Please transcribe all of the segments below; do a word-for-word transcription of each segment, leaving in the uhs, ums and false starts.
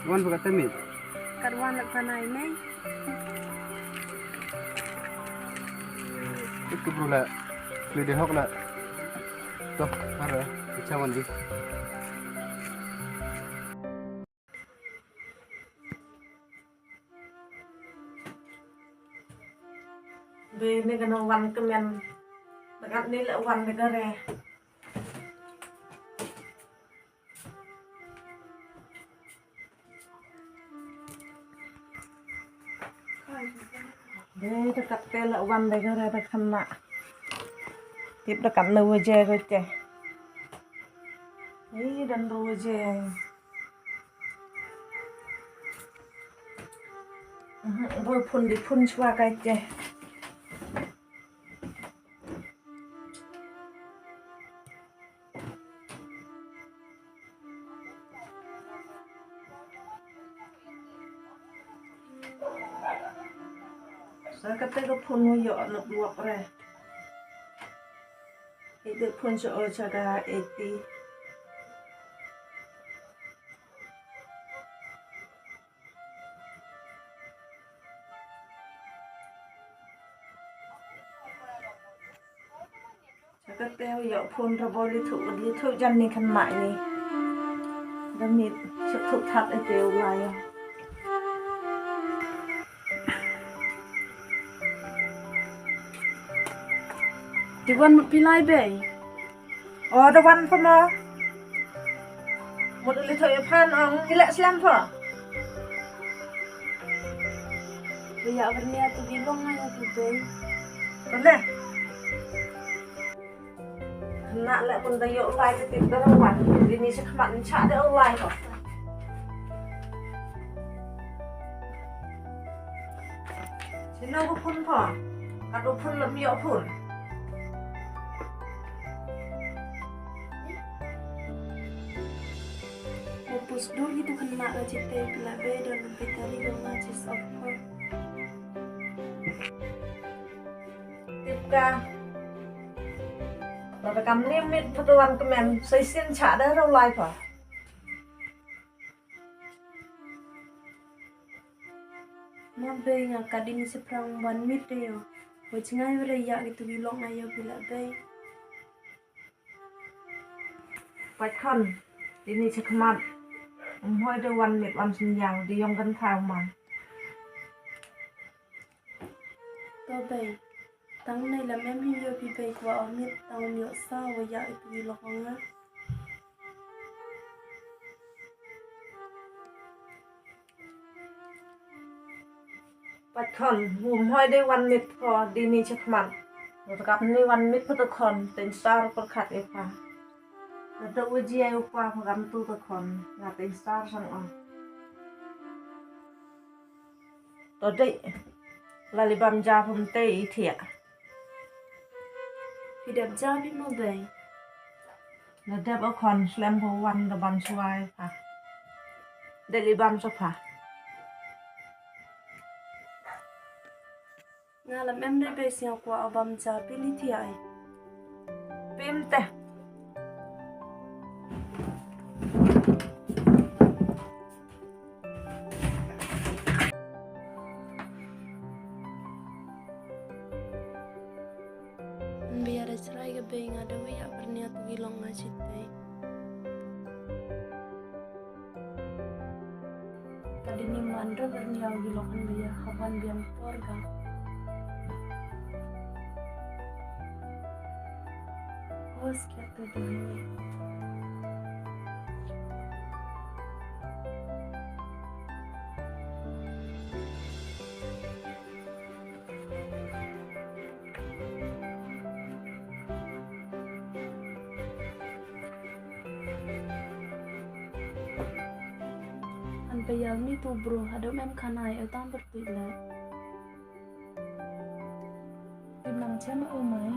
Wan pha katte mi? Kat wan la pha nai mei. Itu bru la. Kli de hok la. To, hare, icha wan di. Be ni kano wan kmen. Dekat ni la wan de kare. Be dekat te la wan de kare de khynnah. Tip dekat ne waje ko te. Ni dan ro waje. Mhm, bol phun di phun chwa kai te. Sa katte ka phun mo yoh na buak re. Ite phun cha o cha ka eti. Sa katte u yoh phun ra bol i thu, i thu jan ni khynnah ni. Da mit, sa thu that ite u lai. Ti wan mut phi lai bei. O, da wan pha mo. Mut u li thoh ya phan ong, ki leh slem pha. Ba ya Bernia tu ki long nga ya tu bei. Pha leh. Khynnah leh pun da yoh lai ka tip da wan. Di ni sa khmat ncha da u lai pha. Sino ko phun pha? Ka tu phun lem yoh phun. Mo pus dur ki tu khynnah ka chite phi la bei don phi tari don na chis of phun. Tip ka. Lada kam ni mit pha tu wan kmen, sa i sin cha da ro lai pha. Ma bei nga ka di ni sa phrang wan mit de yo. Wa chngai wa re ya ki tu ki long nga yo phi la bei. Pat khon, di ni sa khmat. Um hoi de wan mit wan sin yang, di yong kan thau man. To bei, tang nei lam em hi yo phi bei kwah o mit, tang ym yoh sa wa ya i phi lok nga. Pat khon, um hoi de wan mit pha di ni chakhmat. Rkap ni wan mit pha to khon, teng sar pyrkhat i pha. Lada u ji ai u pa pha kam tu to khon, nga teng sar sang o. To dei, la li bam ja pha ym tei i thiah. Phi dep ja phi mo bei. La dep o khon, slem pha wan da bam chwa i pha. Dei li bam sa pha. Nga lam em dei bei sñiaw kwah o bam ja phi li thiah i. Pim te. Bia da chrai ka bei nga da wei ya pyrnia tu ki long nga chitei. Ka di ni man da pyrnia u ki long bia hawan biang por ka. Os kia tu duni. An payal ni tu bro, hadam em khanai el tam bertuit la. Di nang chem o mai.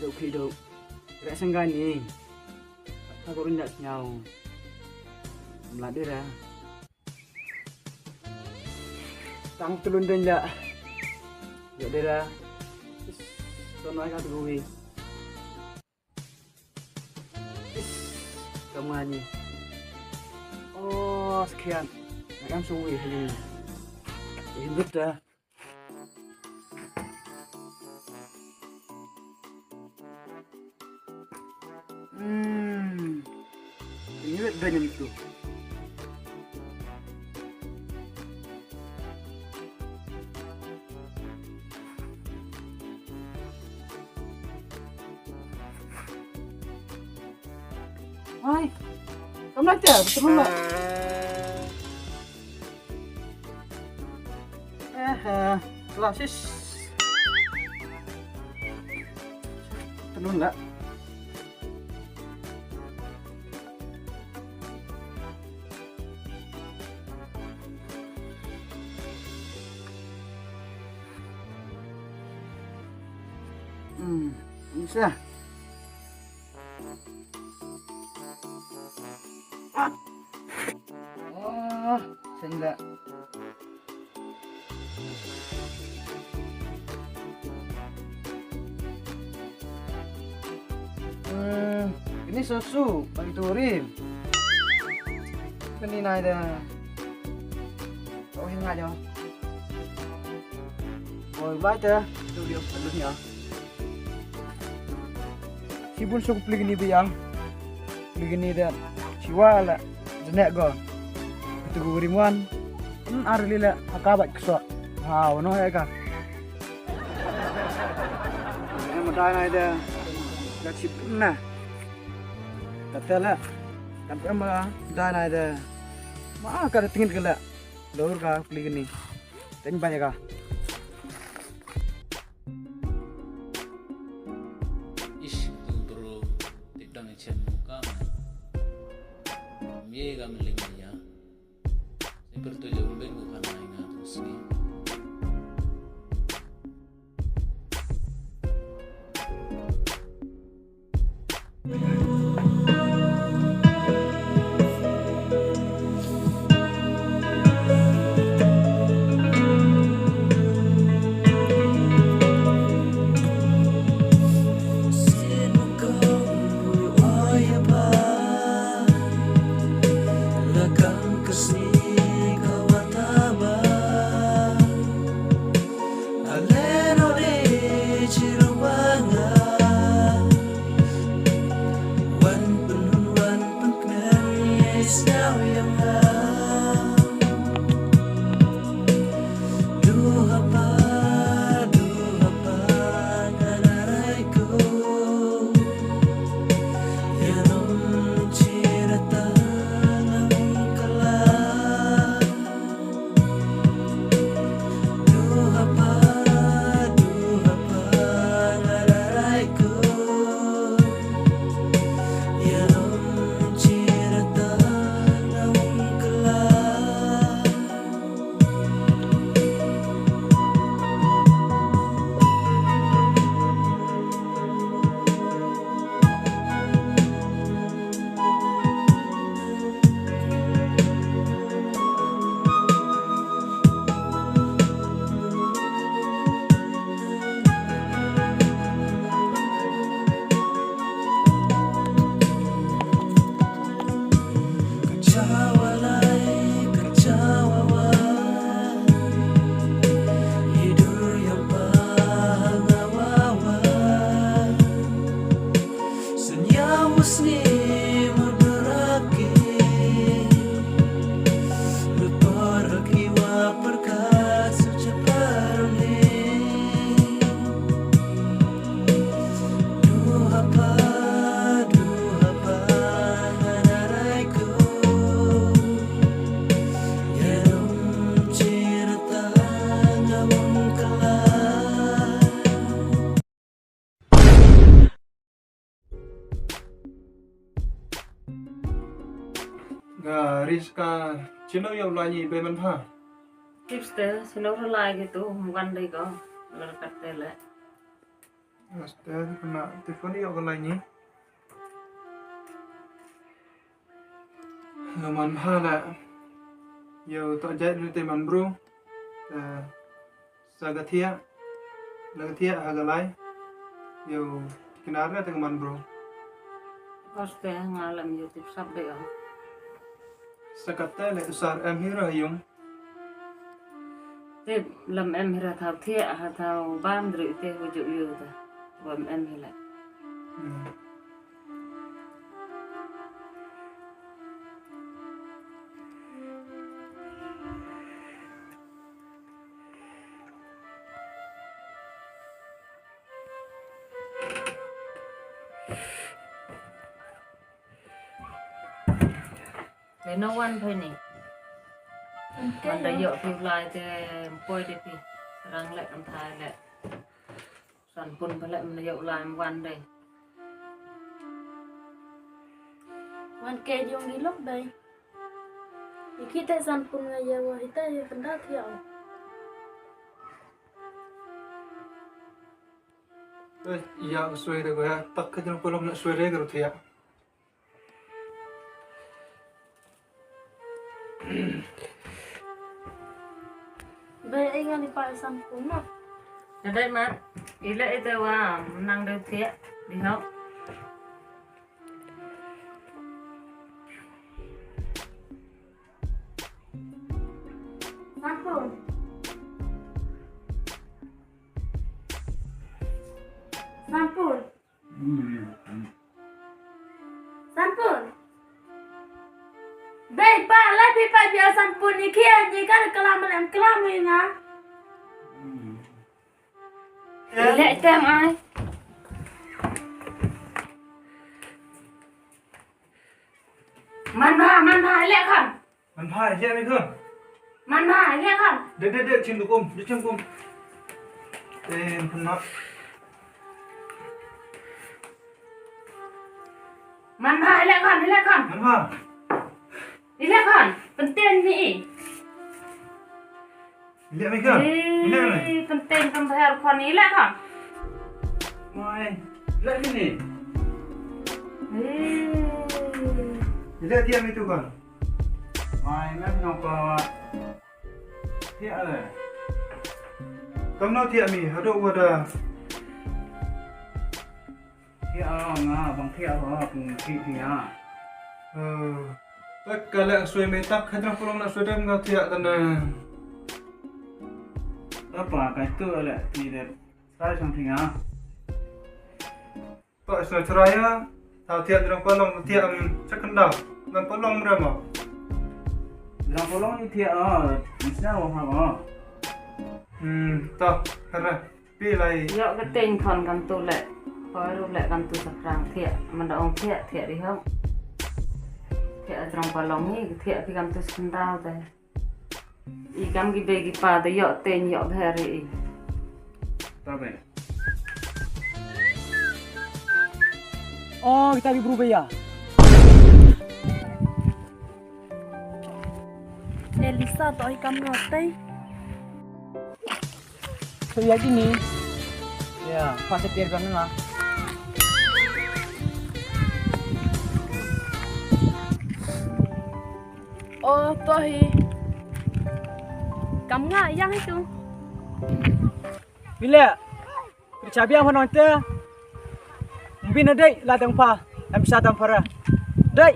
Da Ani. Aku run yak nyau. Mla dira. Tang tulun den yak. Yak dira. Is, tonoi ka tu wi. Is, kamani. Oh, sekian. Nak am suwi hali. Hindut dah. Hmm. Ini wet banyak itu. Hai. Kamu nanti ya, betul nggak? Eh, eh, lah, sis. Tenun lah. Hmm, bisa. Oh, senda. Hmm, ini susu, bagi turin. Ini nai dah. Oh, ini aja. Oi, bai te, tu dia pelun ya. Chibun suk pli kini biang. Pli kini da. Chiwa la. Jenek go. Itu go rimuan. Hmm, ar li la. Haka bat ksok. Ha, wano ya ka. Em dai nai da. Da chibun na. Kata la. Kata em dai nai da. Ma ka da tingin ka la. Dor ka pli kini. Teng ba ya ka. Ish, tu bro, ti dang i chem ka. Mie ka mling ya. Ni per tu jom ben ko kan ai nga tu sini. Nga, Ris ka, chino yow lai ni be man pha? Tips te, chino ro lai ki tu, mukan dei ko, lar kat te le. Aste, kana, te phone yow ka lai ni. Nga man bha la. Yow toh jait ni te man bru. Te sa ka thiah, la ka thiah ha ka lai. Yow tikna re te ka man bru. Bos te nga lem yow tip sap de o. Sa ka te le usar em hi ra yung. Te lem em hi ra thaw thiah, ha thaw bam dri te hu ju yow ta. Bam em hi la. Hmm. Te no wan phai ni. Ante man da yo. Yoh phi u lai te mpoi de phi. Rang le kan thai le. San pun pha le man da yo u lai wan de. Wan ke jong di lok de. Iki te san pun nga ya wa hita ya kanda thiah. Eh, ya swe de ko ya tak ka jong ko lom na swe de ko thiah. Bai, ai nga ni pa san pun na. Nadai mat, ila ite wa nang de thiah, di hok. San pun. San pun. San pun. Bei pa, lai phi pa phi san pun ni khia ni ka kalam lem kalam ni nga. Le tem ai. Man bha, man bha, le khon. Man bha, le mi khon. Man bha, le khon. De, de, de, chim du kum, de chim kum. Em, khon na. Man bha, le khon, le khon. Man bha. Le khon, pynten ni i. Ileh mi ka? Ileh mi? Ei, pynten kam bha khon, ileh ka? Mai, ileh mi ni. Ei. Ileh thiah mi tu ka? Mai, mem nong pa. Thiah le. Kam no thiah mi, hadooh wa da. Thiah o, nga bang thiah o, pung thiah thiah. Eh, tak ka le swe me tak, hajrang pulong na swe dem nga thiah tane. Apa kai tu le ti de. Sai sang thiah. Tak swe chrai ya. Ta thiah hajrang pulong thiah, em, chakanda. Ngan pulong rem o. Hajrang pulong ni thiah o. Misna o ha o. Hmm, tak, hara. Pi lai. Yoh ka teiñ khon kam tu le. Hoi ru le kam tu sa phrang thiah. Man da ong thiah, thiah di hok. Thiah hajrong palong hi, thiah phi kam tu sa khyndaw te. I kam ki bei ki pa te yoh teiñ yoh bher i. Ta bei. Oh, kita bi bru bei ya. Elisa to i kam no tei. So ya kini. Ya, pa se pier kan na. Oh, to hi. Kam nga yang itu. Bila? Chabi ang honong te. Mbin na dei la dang pa. Em sa dang para. Dei.